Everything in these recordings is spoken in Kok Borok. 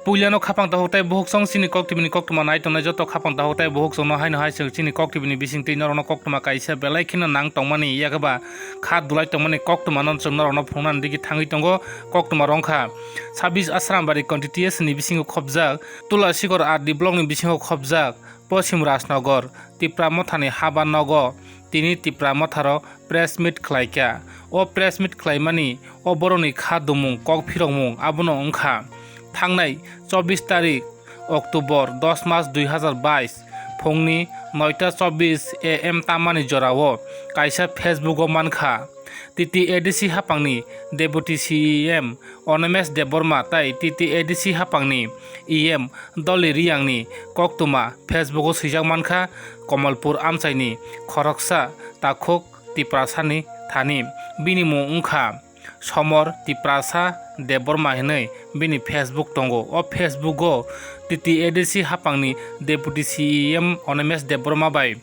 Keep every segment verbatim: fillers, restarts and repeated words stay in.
Puilano khapang takhuk tei bukhuk song chini Kok T V ni koktwma nai tongnai joto khapang takhuk tei bukhuk songno haino hai chwng chini Kok T V ni bisingtwi norokno koktwma kaisa belai kheno nang tongmani yakhe ba kha dulai tongmani koktwmano chwng norokno phunuknani digi thangwi tongo. Koktwma rwngkha sabis Asrambari constituency ni bisingo khopjak, Tula Sikor R D block ni bisingo khopjak, Poschim Rajnagar, Tipra Mothani haba nogo tini Tipra Motharo press meet khlaikha. O press meet khlaimani o borokni kha dumung, kok phirokmung abono wngkha. Thangnai chobbish tarik October dos mas dui hazar bais phungni noita chobbish A M tamani jorao kaisa Facebook o mankha, T T A D C hapangni Deputy C E M Animesh Debbarma tei T T A D C hapangni E M Dolly Riyangni koktwma Facebook o swijak mankha, Kamalpur amchaini khoroksa takhuk Tiprasani thani. Bini mung wngkha Somor Tiprasa Debbarma hinwi bini Facebook tongo. O Facebook o T T A D C hapangni Deputy C E M Animesh Debbarma bai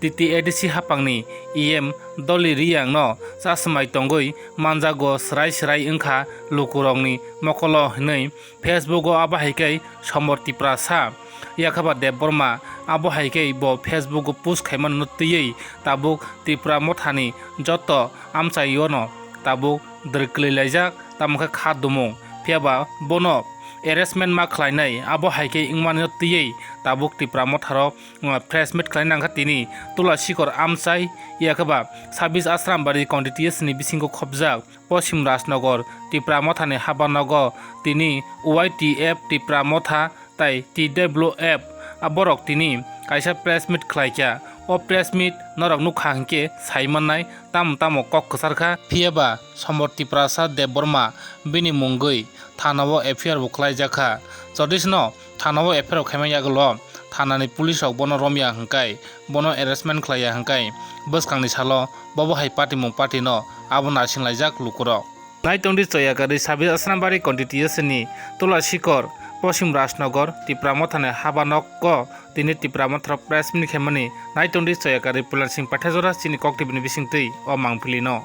T T A D C hapangni E M Dolly Riyangno chasmai tongwi manjago, swrai swrai wngkha lukurokni mokolo hinwi Facebook o abo hai khe Somor Tiprasa yakhaba Debbarma abo hai khe bo Facebook o post khaimano twiwi tabuk Tipra Mothani joto amchaio no tabuk dwrwk kwlwi laijak, tamo khe kha dumung. Phiya ba bono arrestment ma khlainai, abo hai khe wngmani twiwi tabuk Tipra Motharo, uh, press meet khlai nangkha tini Tula Sikor amchai, yakhe ba sabis Asrambari constituency ni bisingo khopjak Poschim Rajnagar Tipra Mothani haba nogo tini Y T F Tipra Motha tai T W F a borok tini kaisa press meet khlaikha. O press meet norok nukha hinkhe sai mannai tamo tamo kok kwcharkha. Phiya ba Somor Tiprasa Debbarma bini mungwi thanao F I R bo khlaijakha. Jodisno thanao F I R bo khaima yagulo thanani police rok bono romya hinkai, bono arrestment khlaiya hinkai, bwskangni salo bobo hai patimung patino abo naisinglaijak lukurok. Naitongdi choyakari sabis Asrambari constituency ni Tula Sikor, Poschim Rajnagar, Tipra Mothani haba nogo tini Tipra Motharo press meet khaimani. Naitongdi choyakari Pulan Singh Pathajora chini Kok T V ni bisingtwi o mangpili no.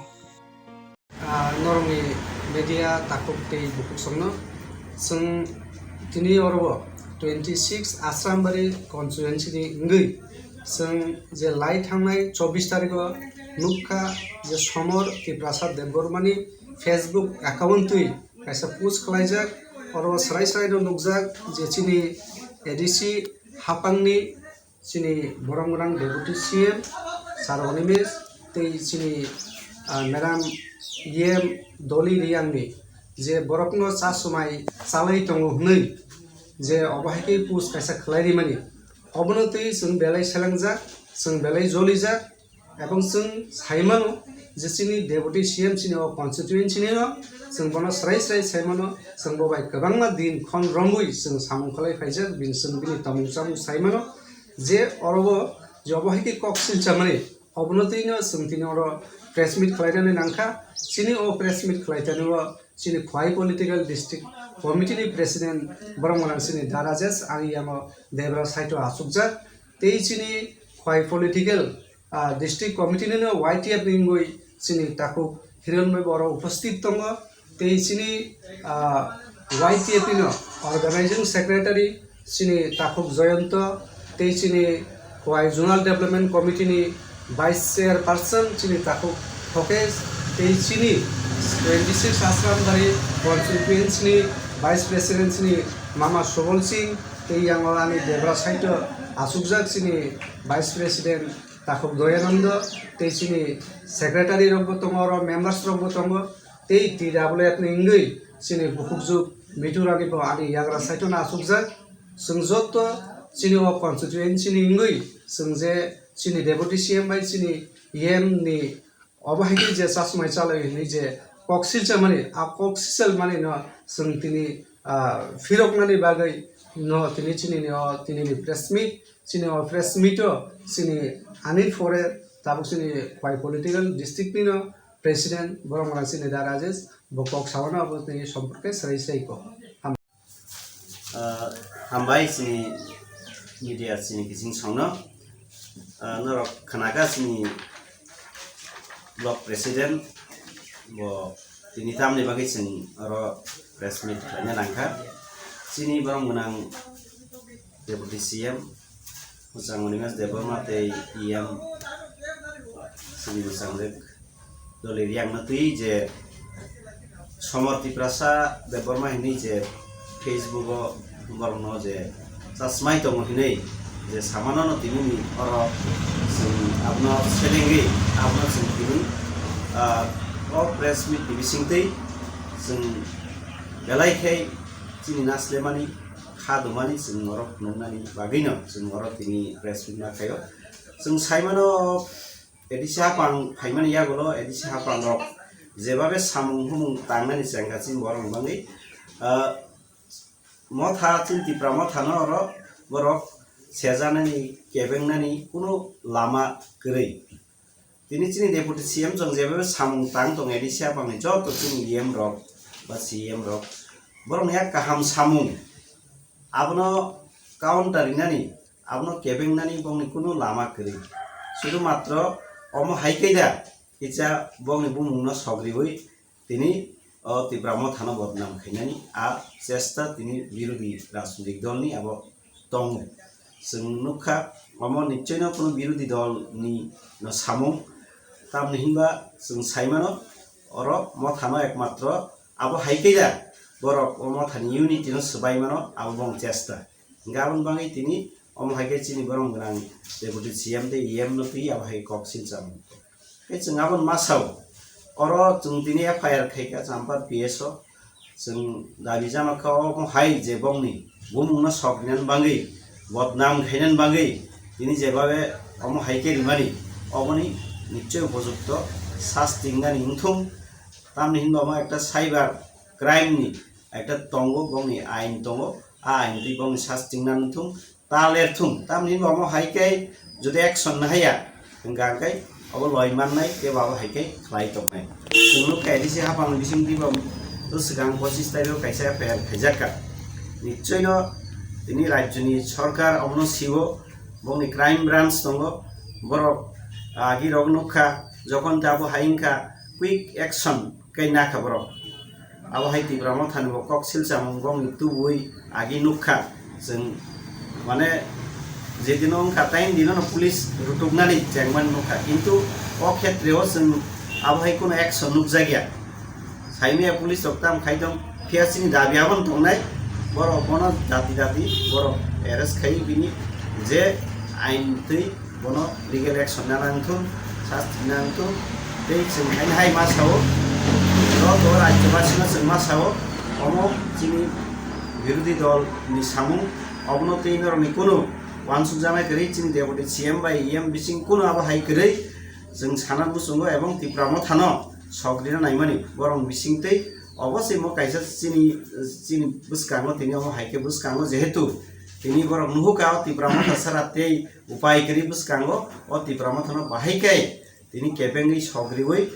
Ah, norokni media takhuk tei bukhuk songno chwng tini oro twenty six Asrambari constituency ni wngwi chwng je lai thangnai chobbish tarikh o nukha je Somor Tiprasa Debbarmani Facebook account twi kaisa post khlaijak, oro srai srai no nukjak je chini A D C hapangni chini borok gwnang Deputy C M Sir Animesh tei chini, ah, Madam E M Dolly Riyangni je borokno cha swmai chalai tongo hwnwi je obo hai khe post kaisa khlai rimani, obono twi chwng belai selengjak, chwng belai jolijak. Ebong chwng sai mano je chini Deputy C M chini o constituency ni no chwng bono srai srai sai mano, chwng bo bai kwbangma din khon romwi chwng samung khlai phaijak, bini chwng bini tongmung chamung sai mano je oro o je obo hai khe kok silchamani obono twi no chwng tini oro press meet khlainani nangkha. Chini o press meet khlaitani o chini Khwai Political District Committee ni President borok mwnang chini Da Rajesh, ani yango Debra side o achukjak tei chini Khwai Political ah, District Committee ni no Y T F ni wngwi chini takhuk Hiron bai bo oro uposthit tongo. Tei chini, ah, Y T F ni no Organizing Secretary chini takhuk Joyonto, tei chini Khwai Zonal Development Committee ni Vice Chairperson chini takhuk Thokesh, tei chini twenty six Asrambari constituency ni Vice President chini Mama Subol Singh, tei yango ani Debra side o achukjak chini Vice President takhuk Doyanando, tei chini secretary rok bo tongo, oro members rok bo tongo, tei T W F ni wngwi chini bukhukjwk Mitu Rani bo ani yagra side o no achukjak. Chwng joto chini o constituency ni wngwi chwng je chini Deputy C M bai chini E M ni obo hai khe je chasmai chalai hwnwi je kok silchamani, a kok silchamani no chwng tini, ah, phiroknani bagwi no tini chini ni o tini ni press meet, chini o press meet o chini ani pore tabuk chini Khwai Political District ni no President borok mwnang chini Da Rajesh bo kok sao no abo tini somporke srai srai kok. Ah, hambai chini media chini kiching songno. Ah, norok khnaka chini block president bo tini tamni bagwi chwng oro press meet khlaina nangkha. Chini borok gwnang Deputy C M Mwchang Animesh Debbarma tei E M chini mwchang rwk Dolly Riang no twi je Somor Tiprasa Debbarma hinwi je Facebook o borokno je chasmai tongo hinwi je samano no tini ni oro chwng abono selengwi abono chwng tini, ah, o press meet ni bisingtwi chwng belai khe chini naslemani kha dumani chwng oro phunuknani bagwino chwng oro tini press meet ma khaio. Chwng saimano A D C hapang phaimani yagulo A D C hapang rok jebabe samung humung tangnani chengkha chini borok ni bagwi, ah, motha chini Tipra mothano oro borok sejanani kebengnani kunu lama kwrwi. Tini chini Deputy C M chwng jebabe samung tang tong A D C hapangni joto chini E M rok ba C E M rok borokni yak kaham samung abono counter rinani abono kebengnani bongni kunu lama kwrwi. Sudu matro omo hai khe da kisa bongni bumungno sogriwi tini o Tipra mothano bodnam khainani a chesta tini birodhi rajnitik dolni abo tongo. Chwng nukha omo nichoino kunu birodhi dolni no samung, tamni hinba chwng saimano oro mothano ekmatro abo hai khe da borok o mothani unity no swbaimano abo bong chesta. Hingke aboni bagwi tini omo hai khe chini borok gwnang Deputy C M tei E M no twi abo hai kok silchamo. Tei chwng aboni masa o, oro chwng tini F I R khaikha Champa P S o, chwng dabi jama kha omo hai je bongni bumungno sok rinani bagwi, bodnam khainani bagwi, tini jebabe omo hai khe rimani, oboni nichoi upojukto sasti wngnani wngthung, tamni hinba omo ekta cyber crime ni ekta tongo, bongni ain tongo, a ain twi bongni sasti wngnani wngthung, ta ler thung, tamni hinba omo hai khe jodi action na haya, hingka khe obo loi mannai tei bo abo hai khe khlai tongnai. Chwng nukha A D C hapang bising twibo to swkang pochis tarikh o kaisa F I R khaijak kha. Nichoi no tini rajyoni sorkar obono siwo, bongni crime branch tongo, borok agi rok nukha, jokhon ta abo hai wngkha quick action khe nakha borok. Abo hai Tipra mothani bo kok silchamung bongni tubui agi nukha. Chwng mane jedino wngkha taini dino no police rutuknani chengmani nukha, kintu o khetre o chwng abo hai kheno action nukjakya. Saimaya police rok tam khai tong phiya chini dabi abono tongnai, borok bono dati dati borok arrest khai bini je ain twi bono legal action na nang thung, sasti nang thung. Tei chwng haino hai ma sao, ro to rajyobasino chwng ma sao, omo chini birodhi dol ni samung, obono tei norokni kunu wansukjaknai kwrwi chini deputy C M bai E M bising kunu abo hai kwrwi chwng sana muchungo ebong Tipra mothano sok rina naimani borok bising tei obo se mo kaisa chini, chini bwskango tini omo hai khe bwskango jehetu tini borok nuhukha o Tipra motha sara tei upai kwrwi bwskango o Tipra mothano bahai khe tini kebengwi sogriwi,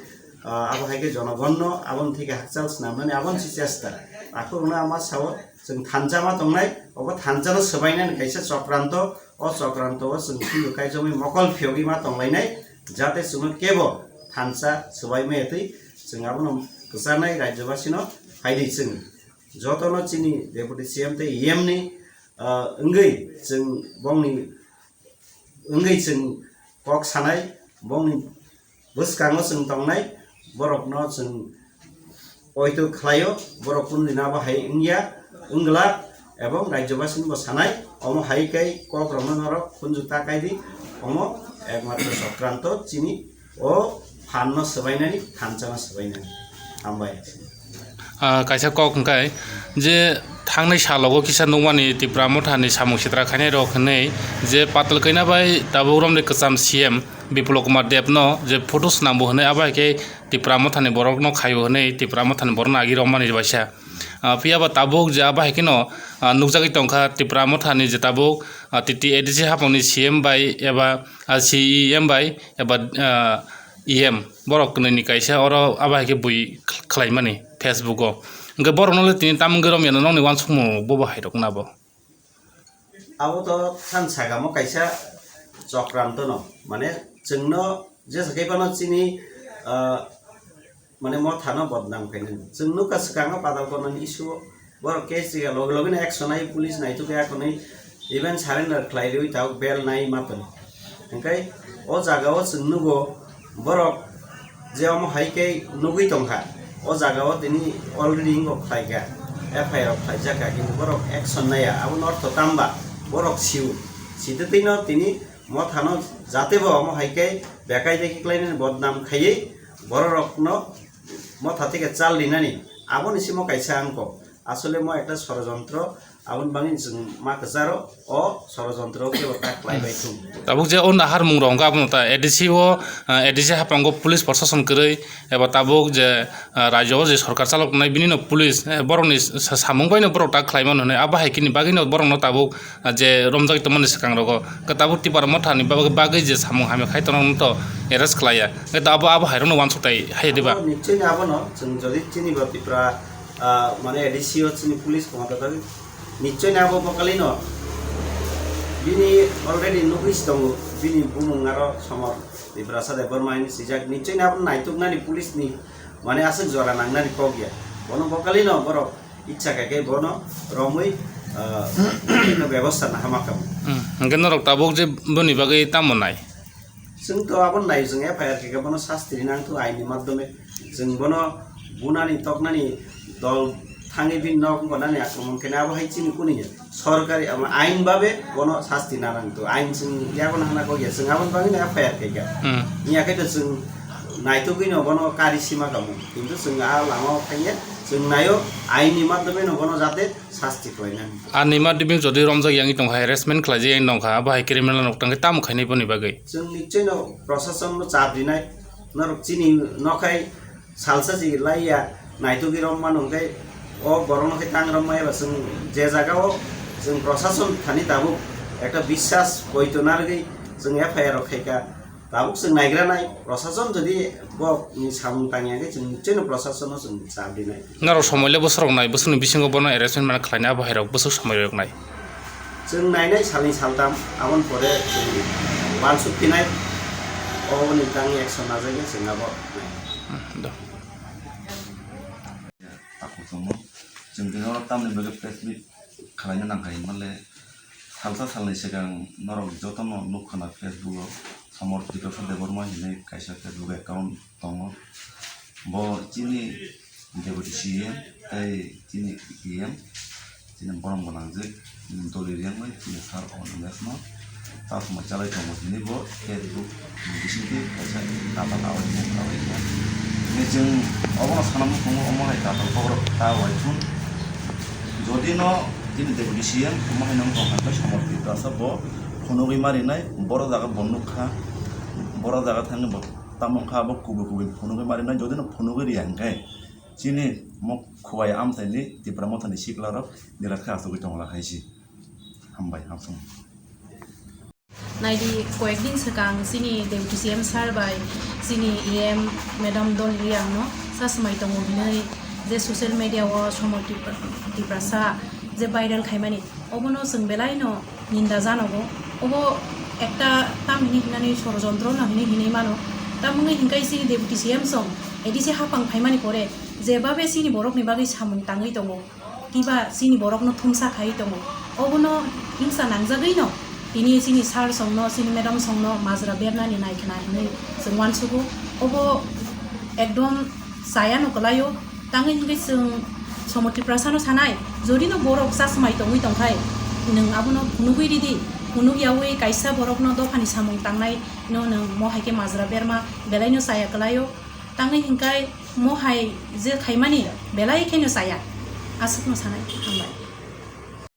ah, abo hai khe jonogonno aboni theke hakchal swnamnani aboni se chesta. Takhuk rwno ama sao chwng thansa ma tongnai, obo thansano swbainani kaisa chokranto, o chokranto o chwng phiyok kaijakmani mokol phiyogwi ma tonglainai, jate chwngno kebo thansa swbai maya twi chwng abono kwcharnai rajyobasino phaidi chwng jotono chini deputy C M tei E M ni, ah, wngwi chwng bongni wngwi chwng kok sanai, bongni bwskango chwng tongnai, borokno chwng oito khlaio, borok kunu dino abo hai wngya, wngla, ebong rajyobasini bo sanai, omo hai khe kokrokno norok khunju ta kaidi, omo ekmatro chokranto chini o phanno swbainani, thansano swbainani. Hambai. Ah, kaisa kok hwnkhe je thangnai salogo kisa nukmani Tipra mothani samung sitra khainai rok hwnwi je patal kaina bai tabuk romni kwcham C M Biplab Kumar Deb no je photo swnambo hwnwi abo hai khe Tipra mothani borok no khaio hwnwi Tipra mothani borok no agi romani baisa. Ah, phiya ba tabuk je abo hai kheno, ah, nukjagwi tongkha Tipra mothani je tabuk, ah, T T A D C hapangni C M bai eba, ah, C E M bai eba, ah, E M borok kwnwi ni kaisa oro abo hai khe bui khlaimani Facebook o. Hwnkhe borokno le tini tamungwi romya no nokni uansukmung bobo hai rok nabo. Abo to than sagamo kaisa chokranto no, mane chwngno jesa khe phano chini, ah, mane mothano bodnam khainani. Chwng nukha swkango Padal Konani issue o Borok case rikha loge loge no action nai police naituk ya khwnwi even surrender khlai riwi tabuk bail nai matwng. Hwnkhe o jaga o chwng nugo borok je omo hai khe nugwi tongkha o jaga o tini already ingo khlaikha F I R rok khlaijak kha kintu borok action naiya abo northo tamba borok siu sitwtwino tini mothano jate bo omo hai khe bekai deki khlainani bodnam khaiwi bororokno motha theke chal rinani aboni simo kaisa angkok. Asole mo ekta sorojontro, aboni bagwi chwng ma kwcharo o sorojontro kebo ta khlai bai thung. Tabuk je o naharmung rok wngkha abono ta A D C o, ah, A D C haphango police proshashan kwrwi eba tabuk je, ah, rajyo o je sorkar chalok tongnai bini no police, eh, borok ni sa-, samung bai no borok ta khlai mano hinwi abo hai khe ni bagwi no borok no tabuk, ah, je romjak tongmani swkang rogo khe tabuk Tipra motha ni bagwi, bagwi je samung hamya khai tongo no to arrest khlai ya. Khe abo, abo hai rok no uansuk tai hai diba? Abo nichoi ni abono chwng jodi chini bo Tipra ah, mane A D C o chini police komator tadi nichoi ni abo bokalino bini already nugwi si tongo bini bumung aro somor Tiprasa Debbarma hinwi swijak nichoi ni abo naituk nani police ni mane aswk jora nang nani kok ya bono bokalino borok ichha kai kai bono romwi ah, bini bebosta nahama kamo. Hmm, hwnkhe norok tabuk je boni bagwi tamo nai? Chwng to abo nai, chwng F I R khe bono sasti rinang thu aini madhyome. Chwng bono bunani toknani dol thangwi bini nok gonani akromon khe abo hai chini kuni ya. Sorkari ama ain babe bono sasti nanang thu. Ain chwng yago hana kok ya, chwng aboni bagwi no F I R khe kha. Hmm. Iya khe to chwng naitugwi no bono kari sima kamo. Kintu chwng a lama o thangya, chwng naio aini madhyome no bono jate sasti khlainani. Ar nima dibing jodi romjak yangwi tongkha, harassment khlaijak yangwi tongkha, abo hai criminal rok tangkhe tamo khainai boni bagwi? Chwng nichoi no proshashan no chap rinai, norok chini nokhai salsa si laiya naitugwi romma nungkhe o borok no khe tang romma eba chwng je jaga o chwng proshashan thani tabuk ekta biswas poito narwgwi chwng F I R rok khaikha. Tabuk chwng naigranai, proshashan jodi bokni samung tangya khe chwng nichoi no proshashan no chwng chap rinai. Norok somoi le bwswk rok nai, bwswkni bisingo bono arrangement mana khlainai abo hai rok bwswk somoi rok nai? Chwng nainai salni saltam, aboni pore chwng uansuk phinai, oboni tangwi action najagwi chwng abo nai. Hmm, do. Takhuk tongmo. Chwng tini oro tamni bagwi press meet khwlaina nangkha hinmale salsa salni swkang norok jotono nukha na Facebook o Samor Tiprasa Debbarma hinwi kaisa Facebook account tongo. Bo chini Deputy C M tei chini E M. Chini borom gwnang je, chini doli riyangmai, chini sir Awanish no chasma chalai tongo, chini bo Facebook ni bisingtwi kaisa data lawai kha, lawai kha. Hwnwi chwng obono sana muchungo, omo hai data kokrok ta wai thun. Jodi no chini Deputy C M omo hai nang tong kha, Samor Tiprasa bo phunugwi ma rinai, boro jaga bo nuk kha, boro jaga thangwi bo tamo wng kha, bo kubui kubui phunugwi ma rinai, jodi no phunugwi riya hwnkhe chini mo khubai amchaini Tipra Mothani sikla rok. Nira khe asugwi tongla hai se. Hambai, hamsung. Naidi, koyekdin swkang chini Deputy C M sir bai chini E M madam Dolly Reang no sa swmai tongo hinwi je social media o Somor Tipra-, Tiprasa je viral khaimani, obono chwng belai no ninda janogo. Obo ekta tam hinwi hinani sorojontro no hinwi hinwi mano. Tamoni hinkai chini Deputy C M song A D C haphang phaimani pore jebabe chini borokni bagwi samung tangwi tongo. Kiba chini borokno thumsa khai tongo. Obono himsa nangjagwino tini chini sir songno, chini madam songno majra bernani nai khna hinwi chwng uansugo. Obo ekdom chayano kwlaio. Tangwi hwnkhe chwng Somor Tiprasano sanai, jodino borok chasmai tongwi tongkhai, nwng abono phunugwi ridi, phunugyawi kaisa borokno dophani samung tangnaino nwng mo hai khe majra berma belaino chaya kwlaio. Tangwi hwnkhe mo hai je khaimani belai kheno chaya. Aswkno sanai, hambai.